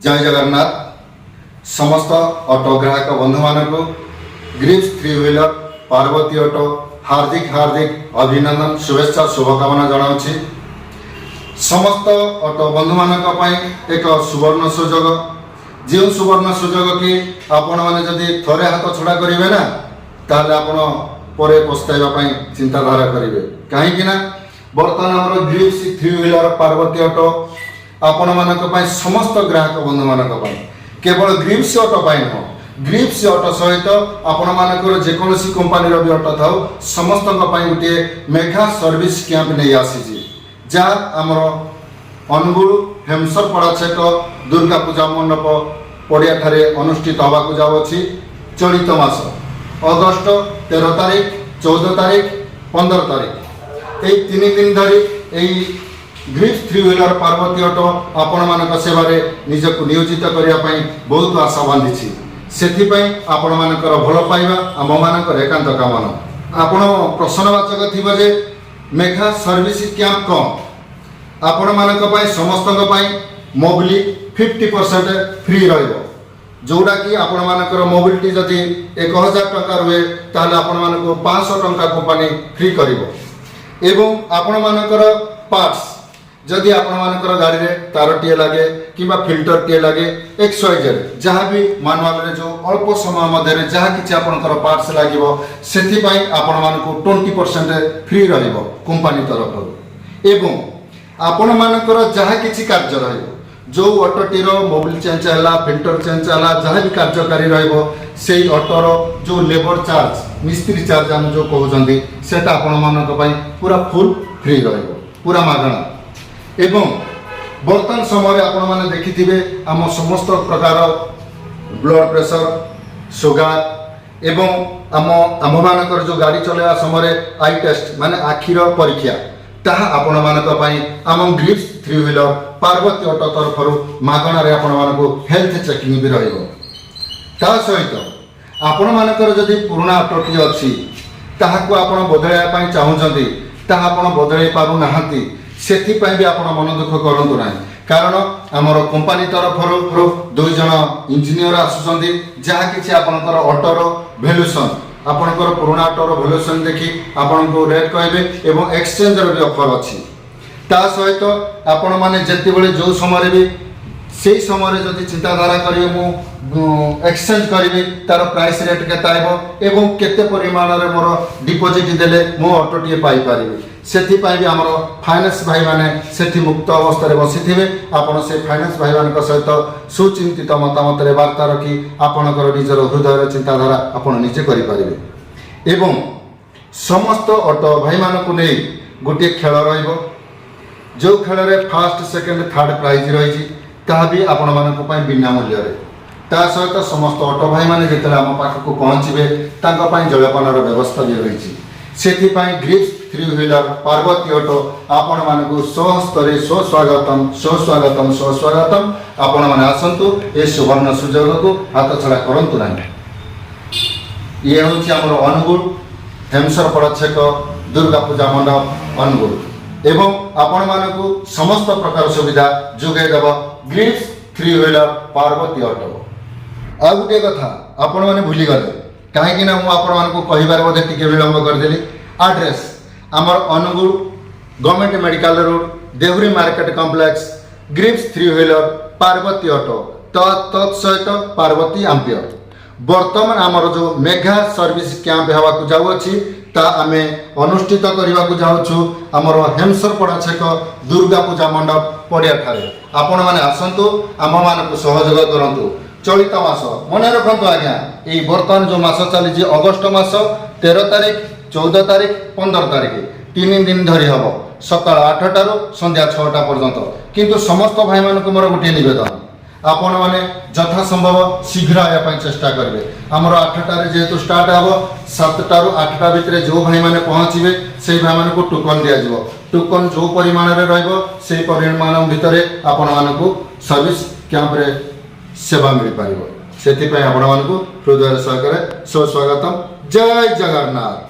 ଜୟ ଜଗନ୍ନାଥ। ସମସ୍ତ ଅଟୋ ଗ୍ରାହକ ବନ୍ଧୁମାନଙ୍କୁ ଗ୍ରିପ୍ସ ଥ୍ରୀ ହ୍ୱିଲର ପାର୍ବତୀ ଅଟୋ ହାର୍ଦ୍ଦିକ ହାର୍ଦ୍ଦିକ ଅଭିନନ୍ଦନ, ଶୁଭେଚ୍ଛା, ଶୁଭକାମନା ଜଣାଉଛି। ସମସ୍ତ ଅଟୋ ବନ୍ଧୁମାନଙ୍କ ପାଇଁ ଏକ ସୁବର୍ଣ୍ଣ ସୁଯୋଗ, ଯେଉଁ ସୁବର୍ଣ୍ଣ ସୁଯୋଗ କି ଆପଣମାନେ ଯଦି ଥରେ ହାତ ଛଡ଼ା କରିବେ ନା, ତାହେଲେ ଆପଣ ପରେ ପସ୍ତାଇବା ପାଇଁ ଚିନ୍ତାଧାରା କରିବେ। କାହିଁକି ନା ବର୍ତ୍ତମାନ ଆମର ଗ୍ରିପ୍ସ ଥ୍ରୀ ହ୍ୱିଲର ପାର୍ବତୀ ଅଟୋ ଆପଣମାନଙ୍କ ପାଇଁ, ସମସ୍ତ ଗ୍ରାହକ ବନ୍ଧୁମାନଙ୍କ ପାଇଁ, କେବଳ ଗ୍ରିପ୍ସ ଅଟୋ ପାଇଁ ନୁହଁ, ଗ୍ରିପ୍ସ ଅଟୋ ସହିତ ଆପଣମାନଙ୍କର ଯେକୌଣସି କମ୍ପାନୀର ବି ଅଟୋ ଥାଉ, ସମସ୍ତଙ୍କ ପାଇଁ ଗୋଟିଏ ମେଗା ସର୍ଭିସ କ୍ୟାମ୍ପ ନେଇ ଆସିଛି, ଯାହା ଆମର ଅନୁଗୁଳ ହେମସରପଡ଼ା ଛକ ଦୁର୍ଗା ପୂଜା ମଣ୍ଡପ ପଡ଼ିଆଠାରେ ଅନୁଷ୍ଠିତ ହେବାକୁ ଯାଉଅଛି। ଚଳିତ ମାସ ଅଗଷ୍ଟ 13 ତାରିଖ, 14 ତାରିଖ, 15 ତାରିଖ, ଏଇ 3 ଦିନ ଧରି ଏଇ ଗ୍ରିପ୍ସ ଥ୍ରୀ ହ୍ୱିଲର ପାର୍ବତୀ ଅଟୋ ଆପଣମାନଙ୍କ ସେବାରେ ନିଜକୁ ନିୟୋଜିତ କରିବା ପାଇଁ ବହୁତ ଆଶା ବାନ୍ଧିଛି। ସେଥିପାଇଁ ଆପଣମାନଙ୍କର ଭଲ ପାଇବା ଆମମାନଙ୍କର ଏକାନ୍ତ କାମନା। ଆପଣ ପ୍ରଶ୍ନବାଚକ ଥିବ ଯେ ମେଗା ସର୍ଭିସ କ୍ୟାମ୍ପ କ'ଣ? ଆପଣମାନଙ୍କ ପାଇଁ, ସମସ୍ତଙ୍କ ପାଇଁ ମୋବିଲ 50% ଫ୍ରି ରହିବ, ଯେଉଁଟାକି ଆପଣମାନଙ୍କର ମୋବିଲଟି ଯଦି 1000 ଟଙ୍କା ରୁହେ, ତାହେଲେ ଆପଣମାନଙ୍କୁ 500 ଟଙ୍କା କମ୍ପାନୀ ଫ୍ରି କରିବ। ଏବଂ ଆପଣମାନଙ୍କର ପାର୍ଟସ୍, ଯଦି ଆପଣମାନଙ୍କର ଗାଡ଼ିରେ ତାରଟିଏ ଲାଗେ କିମ୍ବା ଫିଲ୍ଟରଟିଏ ଲାଗେ, ଏକ୍ସ ୱାଇ ଜେଡ୍ ଯାହା ବି ମାନୁଆଲରେ ଯେଉଁ ଅଳ୍ପ ସମୟ ମଧ୍ୟରେ ଯାହା କିଛି ଆପଣଙ୍କର ପାର୍ଟସ୍ ଲାଗିବ, ସେଥିପାଇଁ ଆପଣମାନଙ୍କୁ 20% ଫ୍ରି ରହିବ କମ୍ପାନୀ ତରଫରୁ। ଏବଂ ଆପଣମାନଙ୍କର ଯାହା କିଛି କାର୍ଯ୍ୟ ରହିବ, ଯେଉଁ ଅଟୋଟିର ମୋବିଲ ଚେଞ୍ଜ ହେଲା, ଫିଲ୍ଟର ଚେଞ୍ଜ ହେଲା, ଯାହା ବି କାର୍ଯ୍ୟକାରୀ ରହିବ, ସେଇ ଅଟୋର ଯେଉଁ ଲେବର ଚାର୍ଜ, ମିସ୍ତ୍ରୀ ଚାର୍ଜ ଆମେ ଯେଉଁ କହୁଛନ୍ତି, ସେଟା ଆପଣମାନଙ୍କ ପାଇଁ ପୁରା ଫୁଲ୍ ଫ୍ରି ରହିବ, ପୁରା ମାଗଣା। ଏବଂ ବର୍ତ୍ତମାନ ସମୟରେ ଆପଣମାନେ ଦେଖିଥିବେ, ଆମ ସମସ୍ତ ପ୍ରକାର ବ୍ଲଡ଼ ପ୍ରେସର, ସୁଗାର ଏବଂ ଆମ୍ଭମାନଙ୍କର ଯେଉଁ ଗାଡ଼ି ଚଲାଇବା ସମୟରେ I test, ମାନେ ଆଖିର ପରୀକ୍ଷା, ତାହା ଆପଣମାନଙ୍କ ପାଇଁ ଆମ ଗ୍ରିପ୍ସ ଥ୍ରୀ ହ୍ୱିଲର ପାର୍ବତୀ ଅଟୋ ତରଫରୁ ମାଗଣାରେ ଆପଣମାନଙ୍କୁ ହେଲ୍ଥ ଚେକିଂ ବି ରହିବ। ତା ସହିତ ଆପଣମାନଙ୍କର ଯଦି ପୁରୁଣା ଅଟୋଟି ଅଛି, ତାହାକୁ ଆପଣ ବଦଳାଇବା ପାଇଁ ଚାହୁଁଛନ୍ତି, ତାହା ଆପଣ ବଦଳାଇ ପାରୁନାହାନ୍ତି, ସେଥିପାଇଁ ବି ଆପଣ ମନ ଦୁଃଖ କରନ୍ତୁ ନାହିଁ। କାରଣ ଆମର କମ୍ପାନୀ ତରଫରୁ ଦୁଇ ଜଣ ଇଞ୍ଜିନିୟର ଆସୁଛନ୍ତି, ଯାହା କିଛି ଆପଣଙ୍କର ଅଟୋର ଭ୍ୟାଲୁଏସନ୍, ଆପଣଙ୍କର ପୁରୁଣା ଅଟୋର ଭ୍ୟାଲୁଏସନ୍ ଦେଖି ଆପଣଙ୍କୁ ରେଟ୍ କହିବେ ଏବଂ ଏକ୍ସଚେଞ୍ଜର ବି ଅଫର୍ ଅଛି। ତା ସହିତ ଆପଣମାନେ ଯେତେବେଳେ ଯେଉଁ ସମୟରେ ବି ସେଇ ସମୟରେ ଯଦି ଚିନ୍ତାଧାରା କରିବେ, ମୁଁ ଏକ୍ସଚେଞ୍ଜ କରିବି, ତାର ପ୍ରାଇସ୍ ରେଟ୍ କେତେ ଆଇବ ଏବଂ କେତେ ପରିମାଣରେ ମୋର ଡିପୋଜିଟ୍ ଦେଲେ ମୁଁ ଅଟୋଟିଏ ପାଇପାରିବି, ସେଥିପାଇଁ ବି ଆମର ଫାଇନାନ୍ସ ଭାଇମାନେ ସେଠି ମୁକ୍ତ ଅବସ୍ଥାରେ ବସିଥିବେ। ଆପଣ ସେ ଫାଇନାନ୍ସ ଭାଇମାନଙ୍କ ସହିତ ସୁଚିନ୍ତିତ ମତାମତରେ ବାର୍ତ୍ତା ରଖି ଆପଣଙ୍କର ନିଜର ହୃଦୟର ଚିନ୍ତାଧାରା ଆପଣ ନିଜେ କରିପାରିବେ। ଏବଂ ସମସ୍ତ ଅଟୋ ଭାଇମାନଙ୍କୁ ନେଇ ଗୋଟିଏ ଖେଳ ରହିବ, ଯେଉଁ ଖେଳରେ ଫାଷ୍ଟ, ସେକେଣ୍ଡ, ଥାର୍ଡ଼ ପ୍ରାଇଜ୍ ରହିଛି, ତାହା ବି ଆପଣମାନଙ୍କ ପାଇଁ ବିନା ମୂଲ୍ୟରେ। ତା ସହିତ ସମସ୍ତ ଅଟୋ ଭାଇମାନେ ଯେତେବେଳେ ଆମ ପାଖକୁ ପହଞ୍ଚିବେ, ତାଙ୍କ ପାଇଁ ଜଳପାନର ବ୍ୟବସ୍ଥା ବି ରହିଛି। ସେଥିପାଇଁ ଗ୍ରିପ୍ସ ଥ୍ରୀ ହ୍ୱିଲର ପାର୍ବତୀ ଅଟୋ ଆପଣମାନଙ୍କୁ ସ୍ୱହସ୍ତରେ ସ୍ୱସ୍ୱାଗତମ, ସ୍ୱସ୍ୱାଗତମ, ସ୍ୱସ୍ୱାଗତମ। ଆପଣମାନେ ଆସନ୍ତୁ, ଏ ସୁବର୍ଣ୍ଣ ସୁଯୋଗକୁ ହାତଛଡ଼ା କରନ୍ତୁ ନାହିଁ। ଇଏ ହେଉଛି ଆମର ଅନୁଗୁଳ ହେମସରପଡ଼ା ଛକ ଦୁର୍ଗା ପୂଜା ମଣ୍ଡପ, ଅନୁଗୁଳ। ଏବଂ ଆପଣମାନଙ୍କୁ ସମସ୍ତ ପ୍ରକାର ସୁବିଧା ଯୋଗାଇ ଦେବ ଗ୍ରିପ୍ସ ଥ୍ରୀ ହ୍ୱିଲର ପାର୍ବତୀ ଅଟୋ। ଆଉ ଗୋଟିଏ କଥା ଆପଣମାନେ ଭୁଲିଗଲେ, କାହିଁକି ନା ମୁଁ ଆପଣମାନଙ୍କୁ କହିବାରେ ବୋଧେ ଟିକେ ବିଳମ୍ବ କରିଦେଲି। ଆଡ୍ରେସ୍ ଆମର Angul government medical road, Dehuri market complex, grips three wheeler Parbati auto, ତତ୍ ସହିତ ପାର୍ବତୀ ଆମ୍ପିୟର। ବର୍ତ୍ତମାନ ଆମର ଯେଉଁ ମେଗା ସର୍ଭିସ କ୍ୟାମ୍ପ ହେବାକୁ ଯାଉଅଛି, ତା ଆମେ ଅନୁଷ୍ଠିତ କରିବାକୁ ଯାଉଛୁ ଆମର ହେମସରପଡ଼ା ଛକ ଦୁର୍ଗା ପୂଜା ମଣ୍ଡପ ପଡ଼ିଆଠାରେ। ଆପଣମାନେ ଆସନ୍ତୁ, ଆମମାନଙ୍କୁ ସହଯୋଗ କରନ୍ତୁ। ଚଳିତ ମାସ ମନେ ରଖନ୍ତୁ ଆଜ୍ଞା, ଏଇ ବର୍ତ୍ତମାନ ଯେଉଁ ମାସ ଚାଲିଛି, ଅଗଷ୍ଟ ମାସ 13 ତାରିଖ, 14 ତାରିଖ, 15 ତାରିଖ, 3 ଦିନ ଧରି ହେବ, ସକାଳ 8ଟାରୁ ସନ୍ଧ୍ୟା 6ଟା ପର୍ଯ୍ୟନ୍ତ। କିନ୍ତୁ ସମସ୍ତ ଭାଇମାନଙ୍କୁ ମୋର ଗୋଟିଏ ନିବେଦନ, ଆପଣମାନେ ଯଥାସମ୍ଭବ ଶୀଘ୍ର ଆଇବା ପାଇଁ ଚେଷ୍ଟା କରିବେ। ଆମର 8ଟାରେ ଯେହେତୁ ଷ୍ଟାର୍ଟ ହେବ, 7ଟାରୁ 8ଟା ଭିତରେ ଯେଉଁ ଭାଇମାନେ ପହଞ୍ଚିବେ, ସେଇ ଭାଇମାନଙ୍କୁ ଟୋକନ୍ ଦିଆଯିବ। ଟୋକନ୍ ଯେଉଁ ପରିମାଣରେ ରହିବ, ସେଇ ପରିମାଣ ଭିତରେ ଆପଣମାନଙ୍କୁ ସର୍ଭିସ କ୍ୟାମ୍ପରେ ସେବା ମିଳିପାରିବ। ସେଥିପାଇଁ ଆପଣମାନଙ୍କୁ ହୃଦୟର ସହକାରେ ସୁସ୍ୱାଗତମ। ଜୟ ଜଗନ୍ନାଥ।